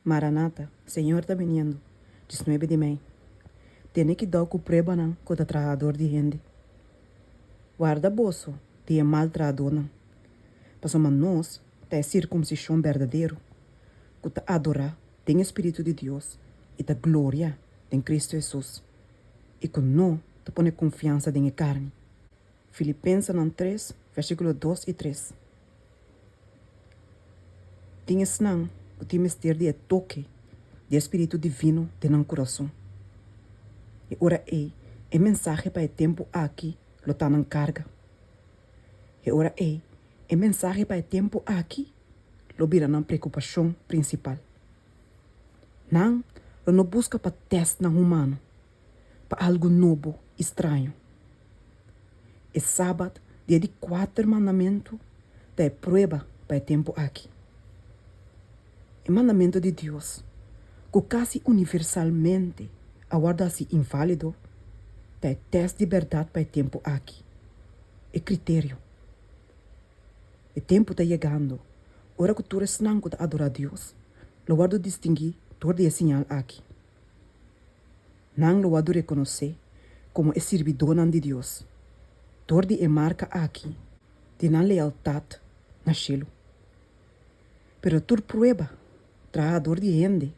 Maranata, Señor ta biniendo, 19 di mei. Tene kidou ku pruebanan ku ta traha dor di hende. Warda boso di e mal trahadónan, pasobra nos ta e sirkumsishon berdadero, ku ta adorá den e spiritu di Dios i ta gloria den Kristu Hesus, i ku no ta pone konfiansa den e karni. Filipensenan tres, versíkulo dos i tres. Tin esnan ku tin mester di e toke di e Spiritu Divino den nan kurason. E ora ei e mensahe pa e tempu aki lo ta nan karga. E ora ei e mensahe pa e tempu aki lo bira nan preokupashon prinsipal. Nan lo no buska pa tèstnan humano, pa algu nobo i straño. E Sabat di e di kuater mandamentu ta e prueba pa e tempu aki. E mandamentu di Dios, ku kasi universalmente a wòrdu hasi inválido, ta e tèst di bèrdat pa e tempu aki, e kriterio. E tempu ta yegando ora ku tur esnan ku ta adorá Dios lo wòrdu distinguí dor di e siñal aki. Nan lo wòrdu rekonosé komo e sirbidónan di Dios dor di e marka aki di nan lealtat na shelu. Pero tur prueba traha dor di hende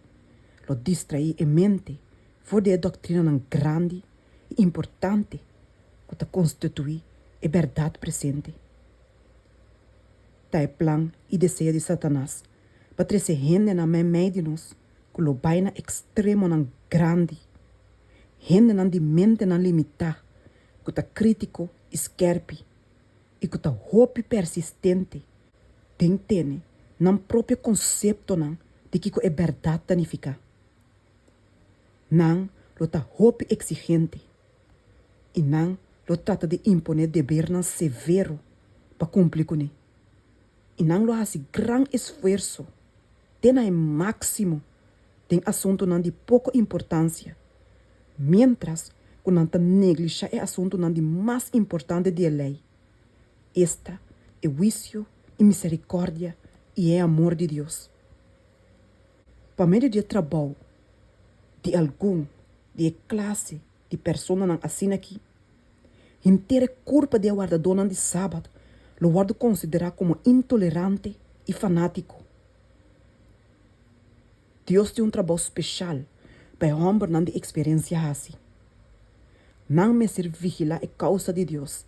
lo distraí e mente for di e doktrinanan grandi i importante ku ta konstituí e bèrdat presente. Ta e plan i deseo di Satanas pa trese hendenan meimei di nos ku lo bai na ekstremonan grandi, hendenan di mentenan limitá ku ta krítiko i skèrpi i ku ta hopi persistente den tene nan propio konseptonan di kiko e bèrdat ta nifiká. Nan lo ta hopi eksigente i nan lo trata di imponé debernan severo pa kumpli kuné. I nan lo hasi gran esfuerso te na e máksimo den asuntunan di poko importansia, miéntras ku nan ta neglishá e asuntunan di mas importante di e lei, esta, e huisio i miserikòrdia i e amor di Dios. Pa medio di e trabou di algun di e klase di personanan asin'akí, henter e kurpa di e wardadónan di Sabat lo wòrdu konsiderá komo intolerante i fanátiko. Dios tin un trabou speshal pa e hòmbernan di eksperensia hasi. Nan mester vigilá e kousa di Dios.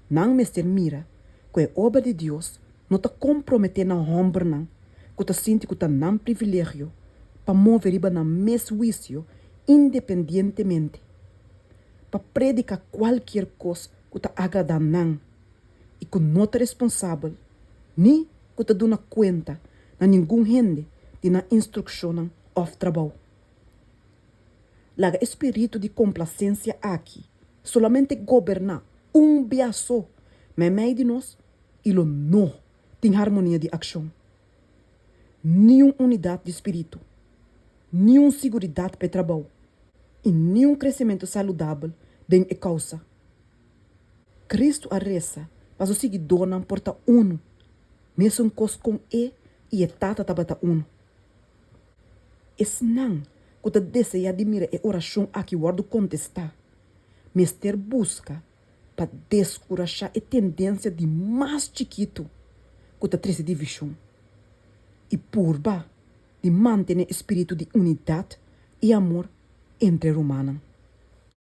Nan mester mira ku e obra di Dios no ta komprometé na hòmbernan ku ta sinti ku ta nan privilegio pa move riba nan mes huisio independientemente, pa prediká kualkier kos ku ta agradá nan i ku no ta responsabel ni ku ta duna kuenta na ningun hende di nan instrukshonnan òf trabou. Laga e spiritu di komplasensia aki solamente goberná un bia so meimei di nos i lo no tin harmonia di akshon, niun unidat di spiritu, niun siguridat pa e trabou i niun kresementu saludabel den e kousa. Kristu a resa pa su siguidónan por ta unu, mesun kos kon e i e Tata tabata unu. Esnan ku ta deseá di mira e orashon aki wòrdu kontestá, mester buska pa deskurashá e tendensia di mas chikitu ku ta trese divishon i purba di mantené e spiritu di unidat i amor entre rumannan.